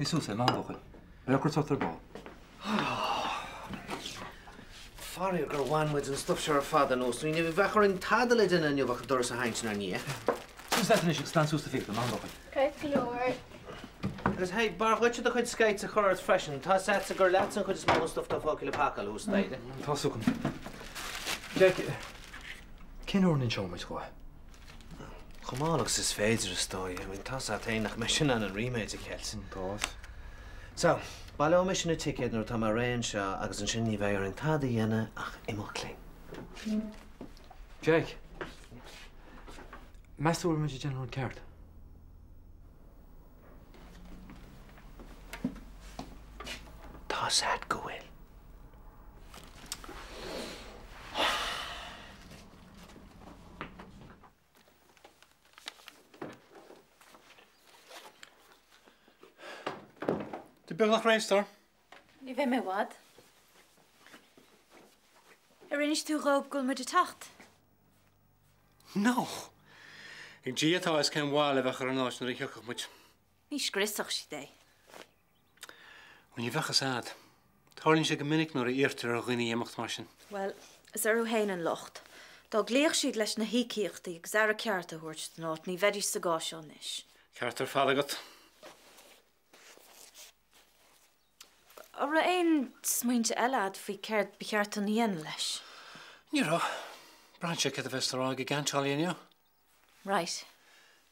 Ith suas é, maith an buachaill. Beidh ocras ort ar ball. Faraor gur bhain muid an stuif seo ar fad anuas. Ní bheadh orainn tada le déanamh inniu ach an doras a adhaint inár ndiaidh. Suas leat anois agus glan suas do phíopa, maith an buachaill. Ceart go leor. Agus hey, b'fhearr dhuitse do chuid skates a chur ort freisin. Tá's a'dsa gur leatsa an chuid is mó den stuif atá fágtha le pacáil thuas staighre. Tá 'fhios agam. Jack, cén uair a n-inseoidh muid dhó? Chomh mall agus is féidir, is dóigh. I mean, tá's a't fhéin nach mbeidh sé in ann an ríméad a cheilt. Tá's. So, baileoidh mise na ticéid nuair atá mé réidh anseo agus ansin ní bheidh orainn tada a dhéanamh ach imeacht linn. Jack, meas tú an bhfuil muid ag déanamh an rud ceart? Tá's a't go bhfuil. Tú beagnach réidh, a stór. Ní bheidh mé i bhfad. Ar inis tú dhób go bhfuil muid ag teacht? No! Ag Dia atá a fhios cén bhail a bheadh ar an áit nuair a thiocfadh muid. Ní scriosfadh siad é. Bhuel, ní bheadh fhios a'd. Tarlaíonn sé go minic nuair a iarrtar ar dhaoine imeacht mar sin. Bhuel, is orthu féin an locht. Dá gcloífeadh siad leis na híocaíochtaí agus aire ceart a thabhairt don áit, ní bheidís sa gcás seo anois. Ceart ar fad agat. An raibh aon smaointe eile a'd faoi céard ba cheart dúinn a dhéanamh leis? Ní raibh. Braitheann sé céard a bheas le rá ag an gceantálaí inniu. Right.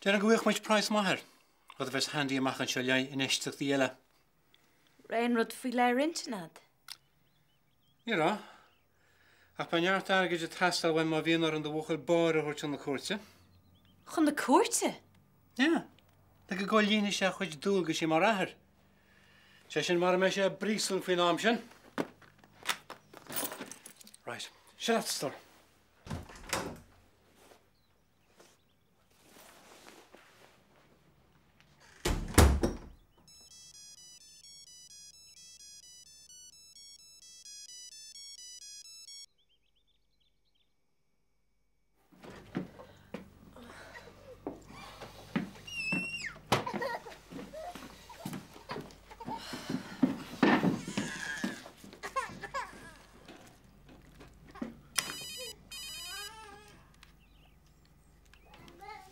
Déarfainn go bhfaigheadh muid praghas maith air, rud a bheas handy amach anseo le haghaidh infheistíochtaí eile. Raibh aon rud faoi leith ar intinn a'd? Ní raibh. Ach beidh neart airgid ag teastáil uaim má bhíonn orainn do bhuachaill báire a thabhairt chun na cúirte. Chun na cúirte? Yeah. Le go gcomhlíonfaidh sé a chuid dualgaisí mar athair. Sé sin mara mbeidh sé i bpríosún faoin am sin. Right. Seo leat, a stór.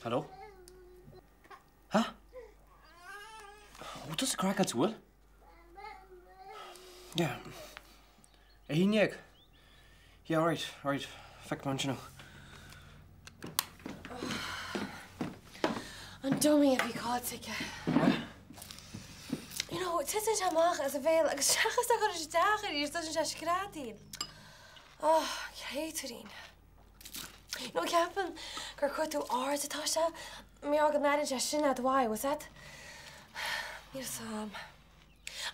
Hello? Ha? Ó, tusa craiceáilte, bhfuil? Yeah. 11. Yeah, alright, alright. Feicfidh mé ansin thú. An dummy a bhí caillte aige. You know, titeann sé amach as a bhéal agus seachas a chur isteach arís, tosaíonn sé ag screadaíl. Oh, créatúirín. You know, ceapaim gur cotú ard atá sé, mar go n-airíonn sé sin a'd uaidh, bhfuil 's a'd? Níl 's a'm.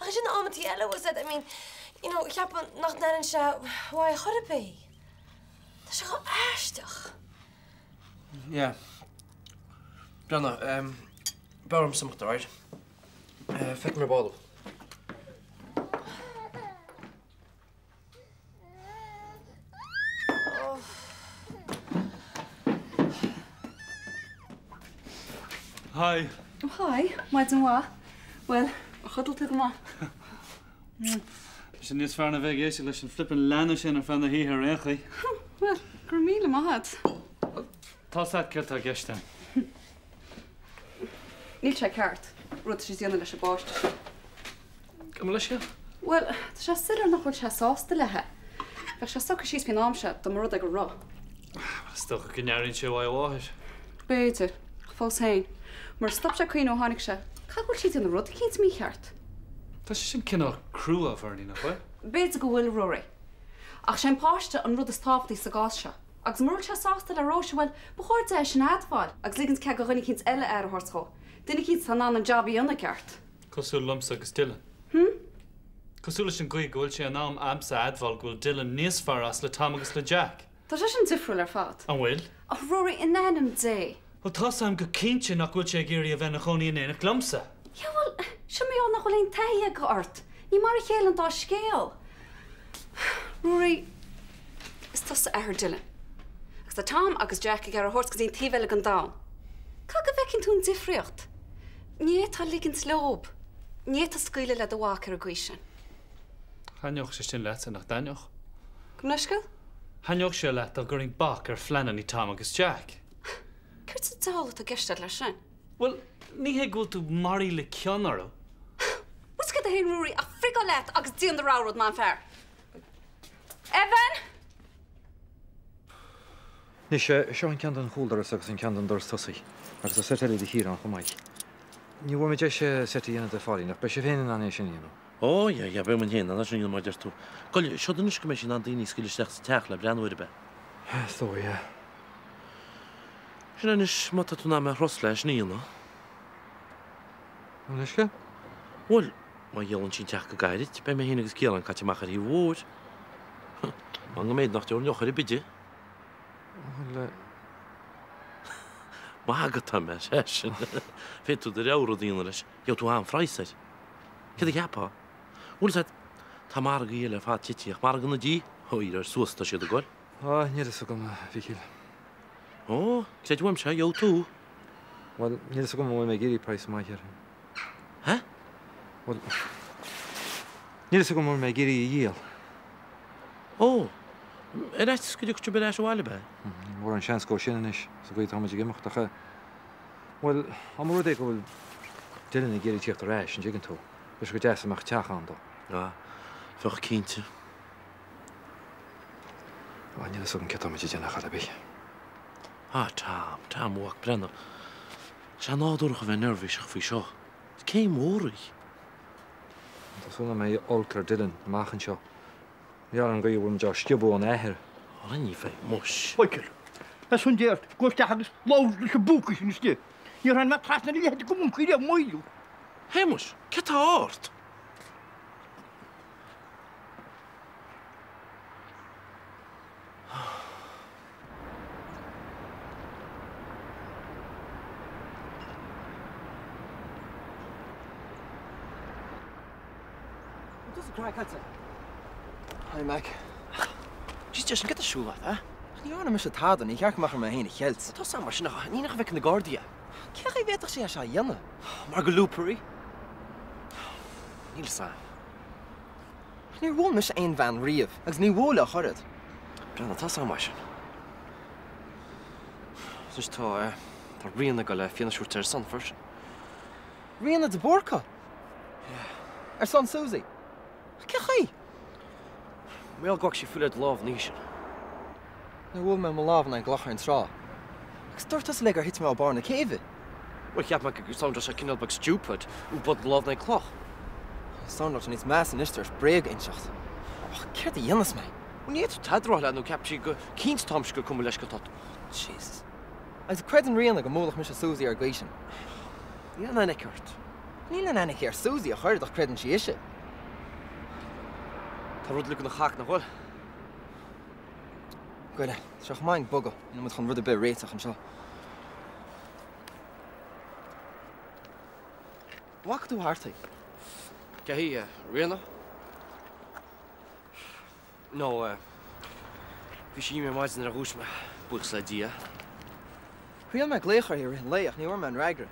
Ach ansin amantaí eile, bhfuil 's a'd, I mean, you know, ceapaim nach n-airíonn sé uaidh chor ar bith. Tá sé chomh aisteach. Yeah. Breathnaigh, um, b'fhearr dhomsa imeacht, alright? Uh, feicfidh mé ar ball thú. Hi. Oh hi, maidin mhaith. Bhuel, ar chodail tú go maith? Tá sé níos fearr ná bheith ag éisteacht leis an flippin' leanbh sin ar feadh na hoíche ar aon chaoi. Bhuel, go raibh míle maith agat. Tá's agat céard tá i gceist agam. Níl sé ceart, rud atá siad ag déanamh leis an bpáiste sin. Gabh mo leithscéal. Bhuel, tá sé soiléir nach bhfuil sé sásta léi. Bheadh sé socraithe síos faoin am seo dá mba rud é go raibh. Bhuel, is dócha go n-airíonn sé uaidh a mháthair. B'fhéidir. Ach fós féin, murar stop sé ag caoineadh ó tháinig sé, caithfidh go bhfuil sí ag déanamh rud eicínt mícheart. Tá sé sin cineál crua, a Bhernie, nach bhfuil? B'fhéidir go bhfuil, Rory. Ach sé an páiste an rud is tábhachtaí sa gcás seo. Agus mura bhfuil sé sásta le Róise, bhuel, ba chóir dó é sin a admháil agus ligint cead do dhuine eicínt eile aire a thabhairt dhó. Duine eicínt atá in ann an jab a dhéanamh i gceart. Cosúil liomsa agus Dylan. Hm? Cosúil leis an gcaoi go bhfuil sé in am a'msa a admháil go bhfuil Dylan níos fearr as le Tom agus le Jack. Tá sé sin difriúil ar fad. An bhfuil? A Rory, in ainm Dé! Bhuel, tá's a'm go cinnte nach bhfuil sé ag iarraidh a bheith ina chónaí in éineacht liomsa. Yeah, bhuel, sin mar gheall nach bhfuil aon taithí aige ort. Ní mar a chéile an dá scéal. Ruairí, is tusa athair Dylan. Agus tá Tom agus Jack ag iarraidh a thabhairt go dtí an taobh eile den domhan. Caithfidh go bhfeiceann tú an difríocht. Ní fhéadfá ligint leob. Ní fhéadfá scaoileadh le do mhac ar an gcaoi sin. Thaitneodh sé sin leatsa, nach dtaitneodh? Gabh mo leithscéal? Thaitneodh sé leat dá gcuirfinn bac ar phleananna Tom agus Jack. Céard sa diabhal atá i gceist agat leis sin? Bhuel, ní hé go bhfuil tú maraithe le cion orthu. Bhuel, céard é féin Ruairí, ach friotháil leat agus déan do rogha rud mar an fear. Evan! Anois, seo an ceann don chúldoras agus an ceann don doras tosaigh, agus tá seit eile do Chiarán chomh maith. Ní bhfuair mé deis seit a dhéanamh do Pháidín, ach beidh sibh féin in ann é sin a dhéanamh. Ó, yeah, yeah, beidh muid féin in ann é sin a dhéanamh mar a deir tú. Goil, seod anois go mbeidh sí in ann daoine a scaoileadh isteach sa teach le breathnú air, ab ea? Is dóigh, yeah. Sin anois, má tá tú in ann mé a thrust le é sin a dhéanamh. An uisce? Bhuel, má dhíolann sí an teach go gairid, beidh mé féin agus Ciarán caite amach ar thaobh an mhóir. Mar go mb'fhéidir nach dtabharfainn eochair ar bith di. Bhuel, Maith agat, tá mé, ar seisean. Féadfaidh tú do rogha rud a dhéanamh leis. Gheobhaidh tú an-phraghas air. Céard a cheapfá? Bhfuil fhios agat, tá margaí eile ar fad tite ach margadh na dí, ó, ar suas atá siad ag goil. Á, níl fhios agam, a Mhíchíl. Ó, creid uaimse, gheobhaidh tú. Bhuel, níl fhios agam an bhfuil mé ag iarraidh praghas maith air. Hé? Bhuel, níl fhios agam an bhfuil mé ag iarraidh a dhíol. Ó, ar fhaitíos go dtiocfaidh sibh ar ais abhaile, ab ea? Níl mórán seans dhó sin anois, sa gcaoi atá muid ag imeacht, ach, bhuel, dá mba rud é go bhfuil Dylan ag iarraidh tíocht ar ais, an dtuigeann tú, bheadh sé go deas dá mbeadh teach ann dó. Ah, bheadh cinnte. Á, níl fhios agam céard tá muid a déanamh ar chor ar bith. Ah, Tom, Tom, a mhac, breathnaigh. Tá sé nádúrach a bheith neirbhíseach faoi seo. Is céim mhór í. Tá súil nach mbeidh olc ar Dylan amach anseo. Mar gheall ar an gcaoi a bhfuil muid á sciobadh óna athair. Á, ní bheidh, muis. Michael, ar son Dé ort, gabh isteach agus labhair leis an bpúca sin istigh. Níor tháinig mé trasna ar a leithéid de mhoncaí riamh i mo shaol. Shéamuis, céard tá ort? Hi Mac. Jeez Jason, cad tá ar siúl agat, eh? Ach ní dhearna mise tada, ní cheart go mbeadh orm mé féin a cheilt. Tá sam mar sin ach ní nach bhfeiceann na Gardaí é. Cén chaoi a bhféadfadh sé é seo a dhéanamh? Mar gur looper í. Níl 'fhios a'm. Ach níor bhuail mise aon bhean riamh, agus ní bhuailfeadh ach oiread. Breathnaigh, tá sam mar sin. Anois tá, tá Ríona ag goil le fianaise a thabhairt ar a son freisin. Ríona de Búrca? Yeah. Ar son Susie? Ach cén chaoi? Mar gheall go bhfaca sí fuil ar do lámh an oíche sin. Níor bhuail mé mo lámh in aghaidh an gcloch ar an trá. Agus dúirt tusa léi gur thit mé ó barr na céibhe. Bhuel, cheap mé go soundráil sé cineál beag stupid, ú bualadh do lámh in aghaidh cloch. Soundráil sé níos measa anois tar éis bréag a inseacht. Ach céard a dhéanfas mé? Bhuel, ní fhéadfadh tada a rá leat nó ceapfaidh sí go cinnte táimse gur cuma leis cad tá tú. Jesus. Agus creideann Ríona go mbuailfeadh mise Susie ar an gcaoi sin. Níl aon aithne aici ort. Níl aon aithne aici ar Susie ach oiread ach creideann sí ise. Tá rud uilig ina chac, nach bhfuil? Goile, tá sé chomh maith againn bogadh, níl muid chun rud ar bith a réiteach anseo. An bhfaca tú thart í? Cé hí, Ríona? No, bhí sí imithe ar maidin nuair a dhúisigh mé, buíochas le Dia. Thriail mé glaoch uirthi i rith an lae ach ní bhfuair mé aon fhreagra.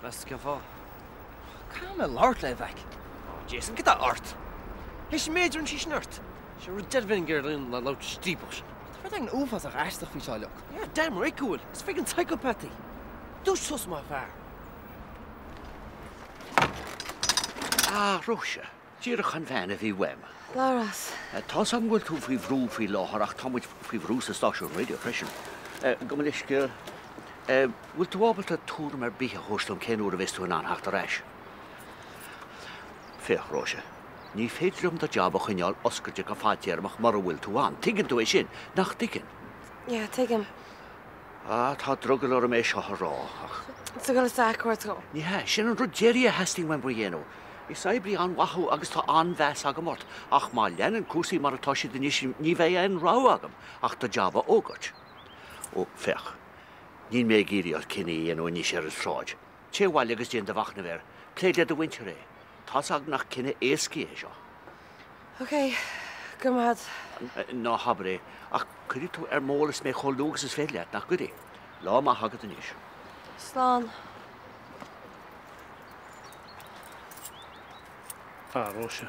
Meas tú cén fáth? Caithfidh mé labhairt léi, a mhac. Oh, Jason, cad tá ort? Théis an méid a rinne sí sin ort? Sé an rud deiridh a bheinn ag iarraidh a dhéanamh ná labhairt leis an striapach sin. Tá rud éigin uafásach aisteach faoi seo, Luke. Yeah, damn right go bhfuil. Is friggin' psychopath í. Dúisigh suas, maith an fear. Ah, Róise, díreach an bhean a bhí uaim. Labhrás. Tá's agam go bhfuil tú faoi bhrú faoi láthair ach tá muid faoi bhrú sa stáisiún raidió freisin. Gabh mo leithscéal. Bhfuil tú ábalta tuairim ar bith a thabhairt dom cén uair a bheas tú in ann theacht ar ais? Féach, Róise, ní féidir liom do jab a choinneáil oscailte go fadtéarmach mura bhfuil tú ann. Tuigeann tú é sin, nach dtuigeann? Yeah, tuigim. Ah, tá drogall orm é seo a rá, ach. Tá tú ag goil sac a thabhairt dhom. Ní hea, sin an rud deiridh a theastaíonn uaim a dhéanamh. Is oibrí an-mhaith thú agus tá an-mheas agam ort, ach má leanann cúrsaí mar atá siad anois ní bheidh aon rogha agam ach do jab a fhógairt. Ó, féach, níl mé ag iarraidh ort cinneadh a dhéanamh anois ar an tsráid. Téigh abhaile agus déan do mhachnamh air. Pléigh le do mhuintir é. Tá's agam nach cinneadh éasca é seo. Ok, go raibh maith agat. Ná habair é, ach cuirfidh tú ar m'eolas mé chomh luath agus is féidir leat, nach gcuirfidh? Lá maith agat anois. Slán. A Róise.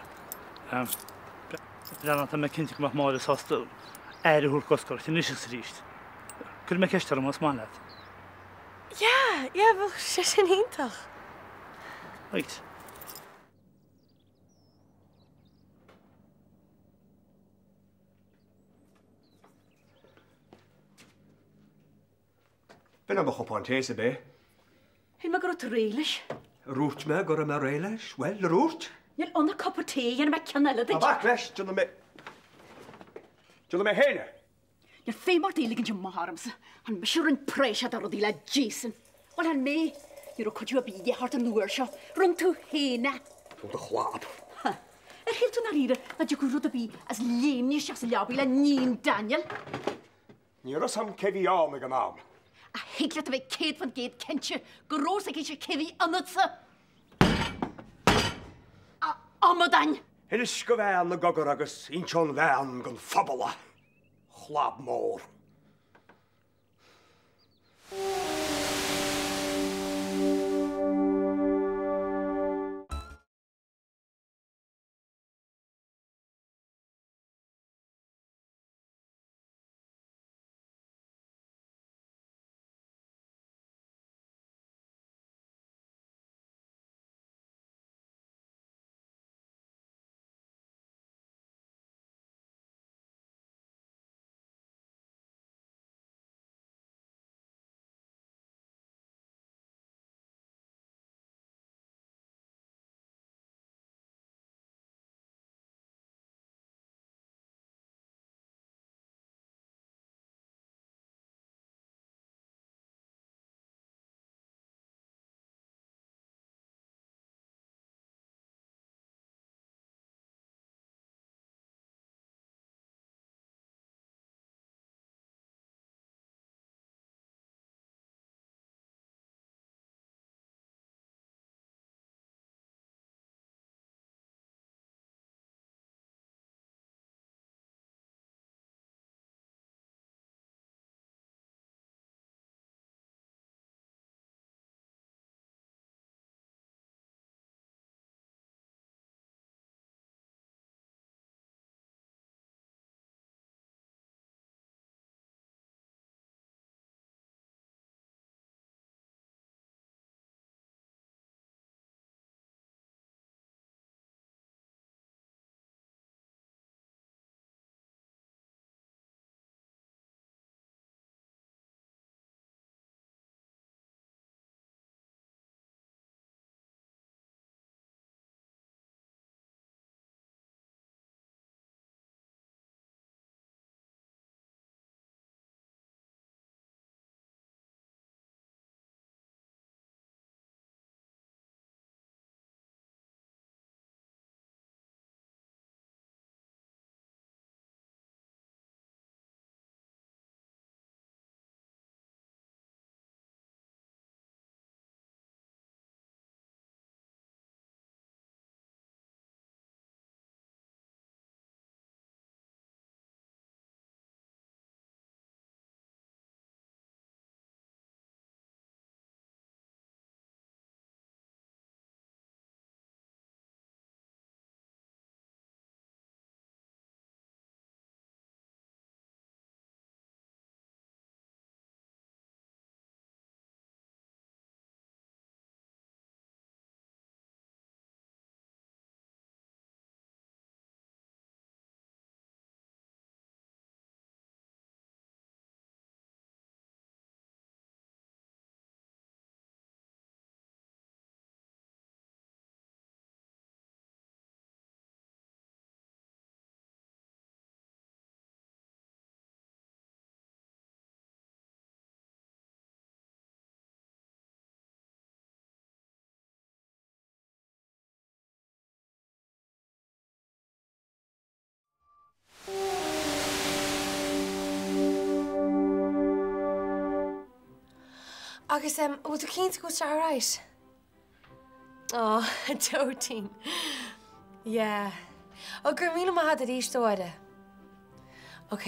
Breathnaigh, tá mé cinnte go mbeadh Máire sásta aire a thabhairt d'Oscar anois is arís. Cuirfidh mé ceist uirthi más maith leat. Yeah, yeah, bheadh sé sin iontach. Right. B'in é mo chupán tae is ab é. Shíl mé go raibh tú réidh leis. Ar dhúirt mé go raibh mé réidh leis? Bhuel, ar dhúirt? Níl ann ach cupa tae, dhéanfaidh mé ceann eile duit. Ná bac leis, déanfaidh mé. Déanfaidh mé féin é. Níl feidhm ort é a ligint amach ormsa. Chan mise a rinne praiseach de rudaí le Jason. Bhuel, chan mé. Ní raibh cuidiú ar bith de dhíth ort an uair seo. Rinne tú féin é. Tú do chlab. Ha. Ar shíl tú ndáiríre nach dtiocfadh rud ar bith as léimní isteach sa leabaidh le níon Daniel? Ní raibh 'fhios a'm cé bhí ann ag an am. Ach thig leat a bheith 100% cinnte go raibh 'fhios aicise cé bhí ionatsa. A amadáin! Inis go bhean i gcogar agus inseoidh an bhean don phobal a chlab mór. Agus em, an bhfuil tú cinnte go bhfuil sé alright? Ó, a dheoitín. Yeah. Ó, go raibh míle maith agat arís, a Mháire. Ok.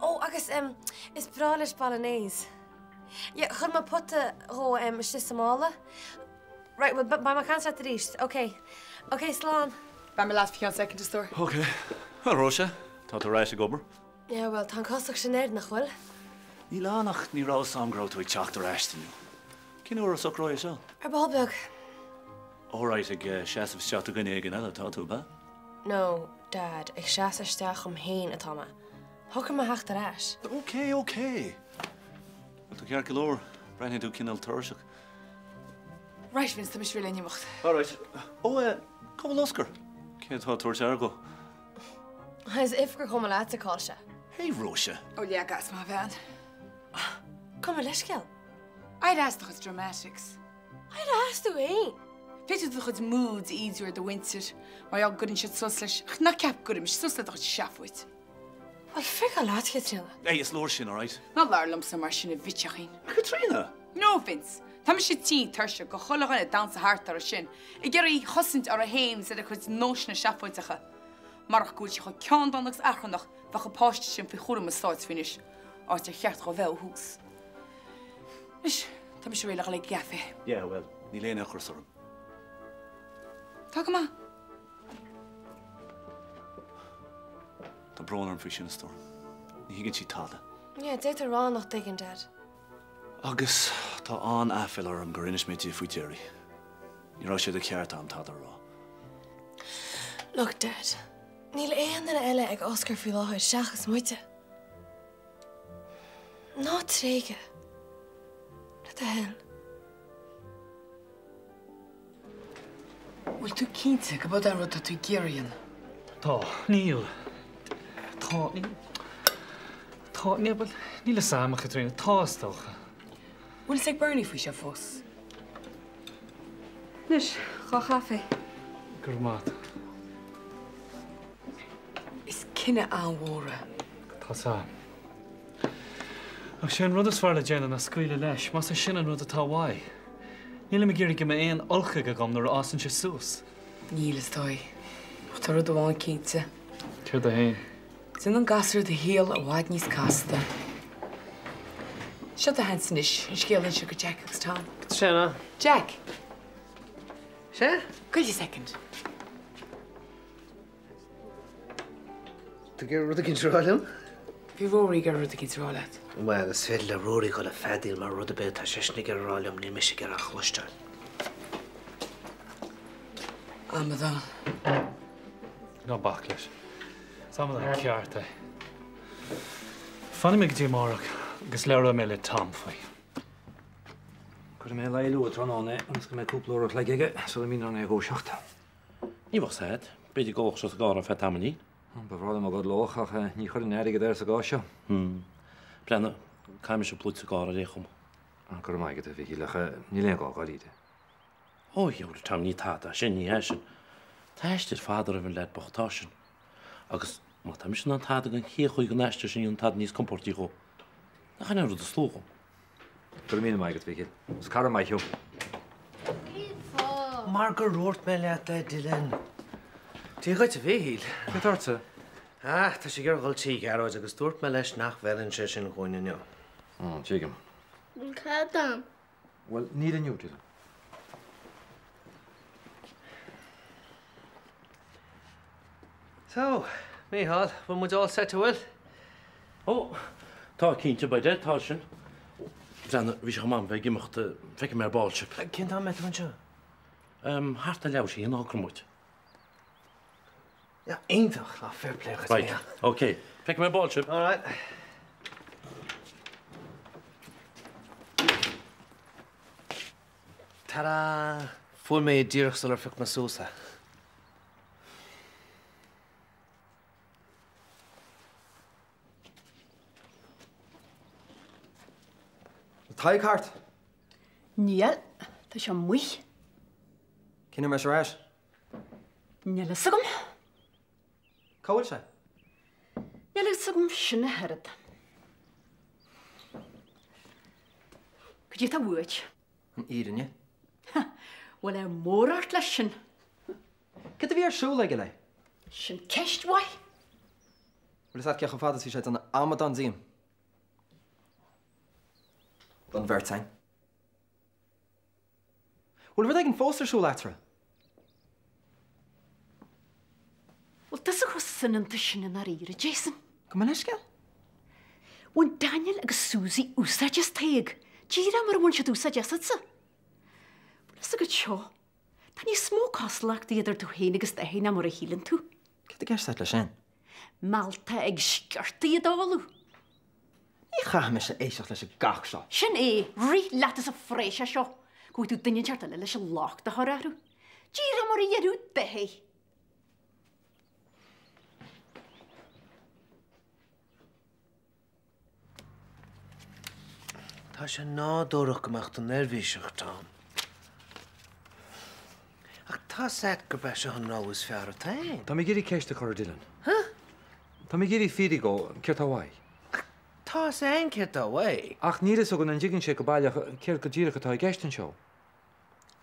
Ó, agus em, is breá leis bolognese. Yeah, chuir mé pota dhó em, istigh sa mála. Right, well, beidh mé ag caint leat arís. Ok. Ok, slán. Beidh mé leat faoi cheann soicind, a stór. Ok. Bhuel, Róise, tá tú ar ais ag obair? Yeah, bhuel, tá an cosúlacht sin air, nach bhfuil? Níl ann ach ní raibh 'fhios a'm go raibh tú ag teacht ar ais inniu. Cén uair a socraíodh é seo? Ar ball beag. Alright, ag seasamh isteach do dhuine éigin eile atá tú, ab ea? No, Dad, ag seasamh isteach dhom féin atá mé. Shocraigh mé theacht ar ais. Ok, ok. Bhuel, tá ceart go leor. Breathnaíonn tú cineál tuirseach. Right, Vince, tá mise réidh le n-imeacht. Alright. Ó, eh, cá bhfuil Oscar? Cé atá ag tabhairt aire dhó? As if gur chuma leatsa cá bhfuil sé. Hey, Róise. Ó, leag as, mo bhean. Gabh mo leithscéal. Éirigh as do chuid dramatics. Éirigh as tú fhéin. Féadfaidh tú do chuid moods a ídiú ar do mhuintir, mar gheall go gcuireann siad suas leis, ach ná ceap go gcuirimis suas le do chuid seafóid. Bhuel, friogáil leat, a Chaitríona. Hey, is leor sin, alright? Ná labhair liomsa mar sin a bhitseachín. A Chaitríona! No, Vince. Tá mise tinn tuirseach de chuile dhuine ag damhsa thart uirthi sin, ag iarraidh í a chosaint uirthi féin is ar a cuid nóiseanna seafóideacha. Marach go bhfuil sí chomh ceanndána agus achrannach, bheadh an páiste sin faoi chúram an stáit faoi anois, áit ar cheart dhó a bheith ó thús. Anois, tá mise réidh le dhul ag an gcaife. Yeah, bhuel, níl aon ocras orm. Tá go maith. Tá brón orm faoi sin, a stór. Ní thuigeann sí tada. Yeah, d'fhéadfá a rá nach dtuigeann, Dad. Agus tá an-aiféala orm gur inis mé di faoi Gerry. Ní raibh sé de cheart agam tada a rá. Look, Dad, níl aon duine eile ag Oscar faoi láthair seachas muide. Ná tréig é. Le do thoil. Bhfuil tú cinnte go b'é an rud atá tú ag iarraidh a dhéanamh? Tá. Níl. Tá. Níl. Tá. Níl. Bhuel, níl a fhios a'm, a Chaitríona. Tá, is dócha. Bhfuil fhios ag Bernie faoi seo fós? Anois, dhá chaife. Go raibh maith a't. Is cinneadh an-mhór é. Tá 's a'm. Ach sé an rud is fearr le déanamh ná scaoileadh leis, más é sin an rud atá uaidh. Nílim ag iarraidh go mbeidh aon ulchaidh agam nuair a fhásann sé suas. Níl, is dóigh. Ach tá rud amháin cinnte. Céard é fhéin? Déanann gasúr do shaol i bhfad níos casta. Seo do sheans anois an scéal a inse go Jack agus Tom. Caitríona. Jack! Sea? Goill second. Tá rud éicint a rá liom? Bhí Rory ag iarraidh rud éicint a rá leat. Bhuel, is féidir le Rory dul ag feadaíl mar rud ar bith atá seisean ag iarraidh a rá liom, níl mise ag iarraidh a chloisteáil. Amadán. Ná bac leis. Is amadán ceart é. Fanfaidh mé go dtí amárach agus labhróidh mé le Tom faoi. Cuirfidh mé a luí luath tráthnóna é ionas go mbeidh cúpla uair a chloig aige sula mbíonn orainn é a dhúiseacht. Ní bheadh 's a'd. B'fhéidir go gcodlódh sé sa gcarr ar feadh tamaillín. Ba bhreá liom a gcodlódh ach ní chuirfinn airgead air sa gcás seo. Breathnaigh, caithfidh mise pluid sa gcarr ar aon chuma. Go raibh maith agat, a Mhichíl, ach níl aon gá dháiríre. Ó, dheabhail, Tom, ní tada é sin, ní hea sin. Tá aistear fada roimh an leaid bocht atá sin. Agus má tá mise in ann tada den chéad chuid den aistear sin a dhéanamh tada níos compóirtí dhó. Nach in é an rud is lú dhom? Go raibh míle maith agat, a Mhichíl. Is cara maith thú. Cén fáth? Mar gur dhúirt mé leat é, Dylan. Dia dhuit, a Mhichíl. Céard tá ortsa? Ah, tá sé ag iarraidh dhul tigh Ghearóid agus dúirt mé leis nach bhfeileann sé sin dhúinn inniu. Ó, tuigim. Bhfuil cead a'm? Bhuel, níl inniu, Dylan. So, Mícheál, bhfuil muid all set, an bhfuil? Ó, tá cinnte, beidh deir, tá sin. Breathnaigh, bhí sé chomh maith bheith ag imeacht, feicfidh mé ar ball sibh. Cén t-am a mbeidh tú anseo? Thart ar leathuair tar éis a haon, fágfaidh muid. Yeah, iontach, ah, fair play dhuit, Right, ok. Feicfidh mé ar ball sibh. All right. Tada! Fuair mé é díreach sular phioc mé suas é. Tadhg thart? Níl, tá sé amuigh. Cén uair a mbeidh sé ar ais? Níl a fhios agam. Cá bhfuil sé? Níl a fhios agam sin ach oiread. Cad é atá uait? An fhírinne. Bhfuil ádh mór ort leis sin? Cad a bhí ar siúl aige léi? Sin ceist mhaith. Bhfuil fhios a't cé chomh fada is bhí sé ag déanamh amadán díom? Don bheirt a'inn. Bhfuil rud éigin fós ar siúl eatarthu? san iontas sin i ndáiríre, Jason. Gabh mo leithscéal? Bhain Daniel agus Susie úsáid as Tadhg, díreach mar a bhain siad úsáid asatsa. Bhfuil fhios agat seo, tá níos mó cosúlachtaí idir tú féin agus d'athair ná mar a shíleann tú. Céard i gceist agat leis sin? Meallta ag sciortaí a dáileadh. Ní chaithfidh mise éisteacht leis an gcac seo. Sin é, rith leat as an phréiseach seo go bhfaighidh tú duine inteacht eile leis an locht a chur orthu. Díreach mar a dhéanfadh d'athair. Tá sé nádúrach go mbeadh tú neirbhíseach, Tom. Ach tá's agat gurb é seo an rogha is fearr atá ann. Tá mé ag iarraidh ceist a chur ar Dylan. Huh? Tá mé ag iarraidh fiafraí dhó céard tá uaidh. Ach tá's a'inn céard tá uaidh. Ach níl fhios againn an dtuigeann sé go baileach céard go díreach atá i gceist anseo.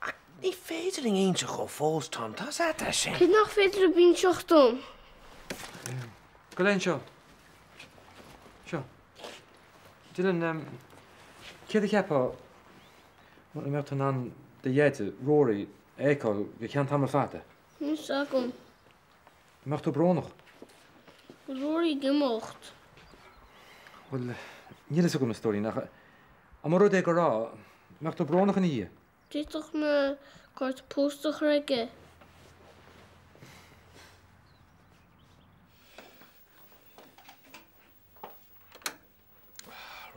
Ach ní féidir linn inseacht dhó fós, Tom, tá's agat é sin. Cé nach féidir libh inseacht dom? Gabh i leith anseo. Seo. Dylan, céard a cheapfá mura mbeadh tú in ann do dheaide, Rory, a fheiceáil go ceann tamall fada? Níl fhios agam. An mbeadh tú brónach? Bhfuil Rory ag imeacht? Bhuel, níl fhios agam a stóirín, ach dá mba rud é go raibh, mbeadh tú brónach ina dhiaidh? D'fhéadfadh mé cárta pósta a chur aige.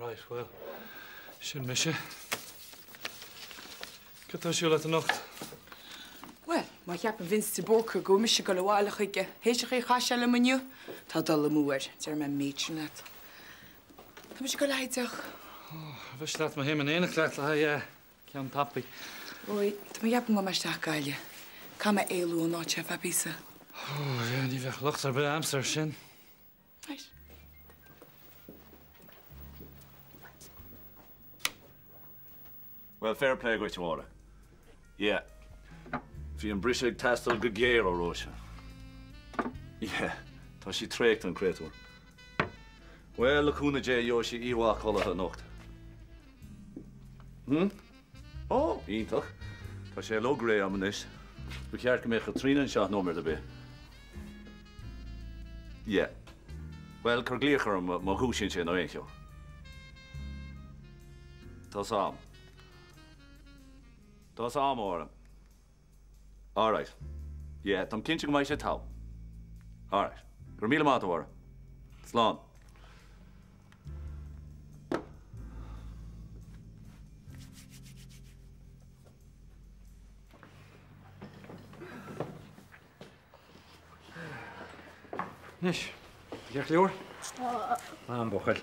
Right, bhuel, sin mise. Cad tá ar siúl agat anocht? Bhuel, má cheapann Vince de Búrca go bhfuil mise ag dul abhaile chuige, théis an chaoi a chaith sé liom inniu, tá dul amú air, déarfaidh mé an méid sin leat. Tá mise ag dul le haghaidh deoch. Ar mhiste leat má théim in éineacht leat le haghaidh ceann tapaidh? Rory, tá mé ag ceapadh go ngabhfaidh mé isteach go Gaillimh. Caithfidh mé éalú ón áit seo ar feadh píosa. Ó, yeah, ní bheadh locht ar bith a'msa air sin. Right. Bhuel, fair play dhuit, a Mháire. Yeah. Bhí an briseadh ag teastáil go géar ó Róise. Yeah. Tá sí traochta, an créatúr. Bhuel, le cúnamh Dé, gheobhaidh sí oíche mhaith codlata anocht. Hm? Ó, iontach. Tá sé uilig réidh agam anois. Ba cheart go mbeadh Caitríona anseo nóiméad ar bith. Yeah. Bhuel, cuir glaoch orm má dhúisíonn sé nó aon cheo. Tá's a'm. Tá's a'm, a Mháire. Alright. Yeah, táim cinnte go mbeidh sé togha. Alright. Go raibh míle maith agat, a Mháire. Slán. Anois, ceart go leor? Tá. Maith an buachaill.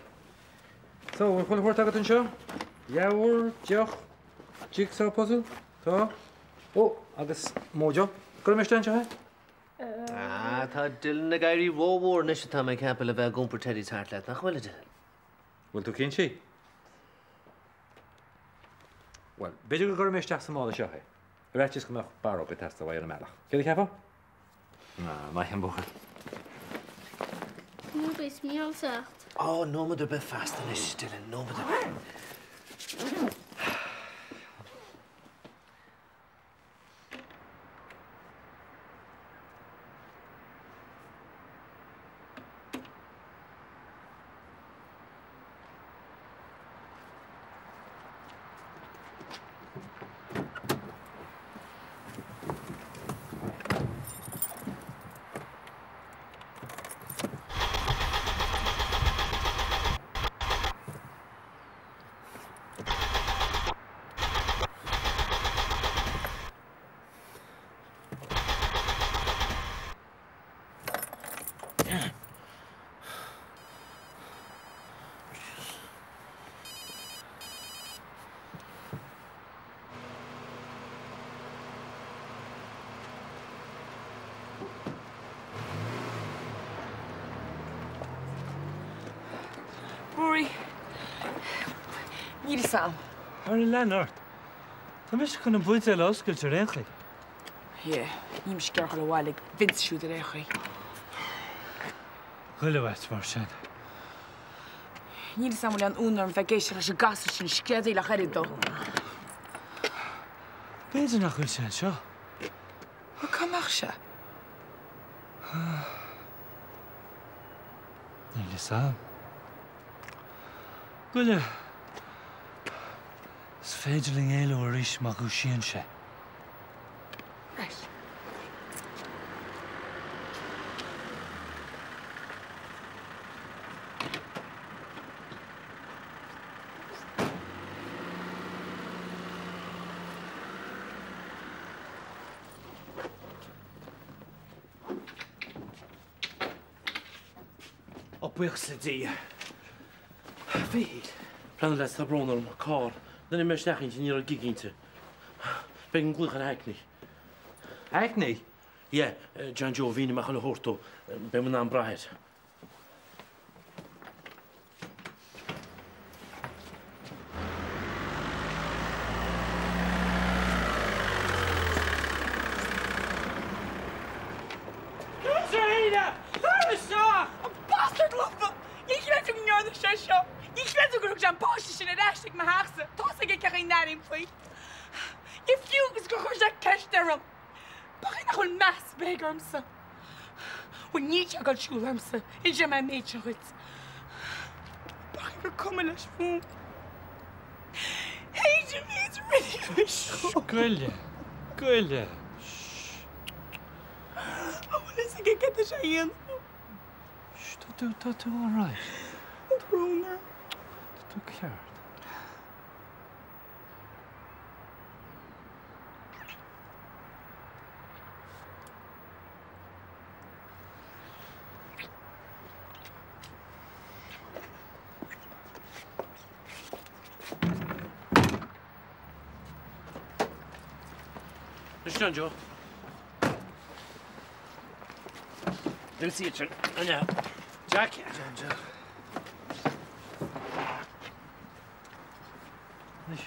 So, bhfuil chuile shórt agat anseo? Leabhar, deoch, jigsaw puzzle? Tá. Ó, agus Mojo. Cuirfidh mé isteach anseo é? Ah, tá Dylan ag éirí rómhór anois atá mé ag ceapadh le bheith ag iompar teddies thart leat, nach bhfuil, a Dylan? Bhfuil tú cinnte? Bhuel, b'fhéidir go gcuirfidh mé isteach sa mála seo é. Ar fhaitíos go mbeadh barróg ag teastáil uaidh ar an mbealach. Céard a cheapfá? Ah, maith an buachaill. Nuair a bheas Mícheál ag teacht. Ó, nóiméad ar bith feasta anois, Dylan, nóiméad ar bith. Rory, níl fhios a'm. Ar a lean ort. Tá mise chun an buidéal a oscailt ar aon chaoi. Yeah, níl mise ag iarraidh dul abhaile ag Vince siúd ar aon chaoi. Goile uait mar sin. Níl fhios a'm an bhfuil aon fhonn orm bheith ag éisteacht leis an gasúr sin ag screadaíl ach oiread dó. B'fhéidir nach bhfuil sé anseo. Bhuel, cá mbeadh sé? Níl fhios a'm. Goile. Is féidir linn éalú arís má dhúisíonn sé. Right. Ó, buíochas le Dia. A Mhíchíl. Breathnaigh leat, tá brón orm. Carr. Nuair a tháinig mé isteach inti ní raibh gig inti. B'éigean glaoch ar Hackney. Hackney? Yeah, John Joe, mhínigh mé chuile shórt dó. Beidh mé in ann brath air. Caitríona! Tar isteach! An bastard lofa! Ní chreidim go ndearna sé seo! Ní chreidim gur thug sé an páiste sin ar ais chuig mo theachsa! Tá's aige cén chaoi a n-airím faoi! Ní fiú agus gur chuir sé ceist orm! B'fhéidir nach bhfuil meas ar bith aige ormsa. Bhuel, níl sé ag dul siúl ormsa, inseoidh mé an méid sin dhuit. B'fhéidir gur cuma leis fúm. Théis an mhéid a rinne mé seo. Goile! Goile! An bhfuil fhios aige cad tá sé a dhéanamh? Tá tú, tá tú alright. Tá brón orm. Tá tú ceart. Anois John Joe. Lucy sin. An Jack. John Joe. Anois.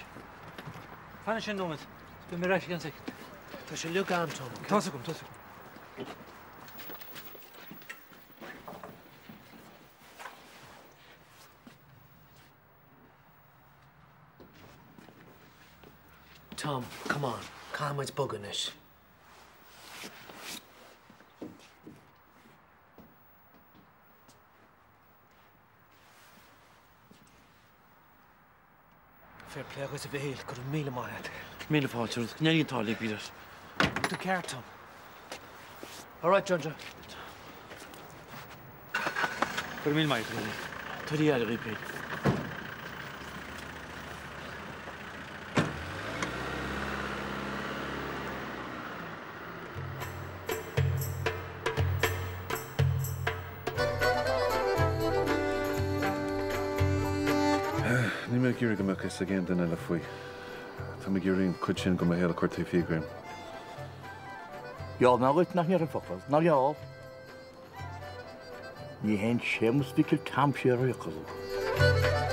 Fan ansin nóiméad. Beidh mé ar ais i gceann soicind. Tá sé uilig agam, Tom. Tá's agam, tá's agam. Tom, come on. Caithfidh muid bogadh anois. Fair play dhuit a Mhichíl, go raibh míle maith agat. Míle fáilte romhat, go n-éirí an t-ádh libh, Peter. Tú ceart, Tom. All right, John Joe. Go raibh míle maith agat. Tabhair aire dhaoibh féin. Níl mé ag iarraidh go mbeadh fhios ag aon duine eile faoi. Tá mé ag iarraidh an chuid sin de mo shaol a chur taobh thiar díom. Gheall mé dhuit nach ndéarfainn focal, nár gheall? Ní théann Séamus Mhicil Tom siar ar fhiacail.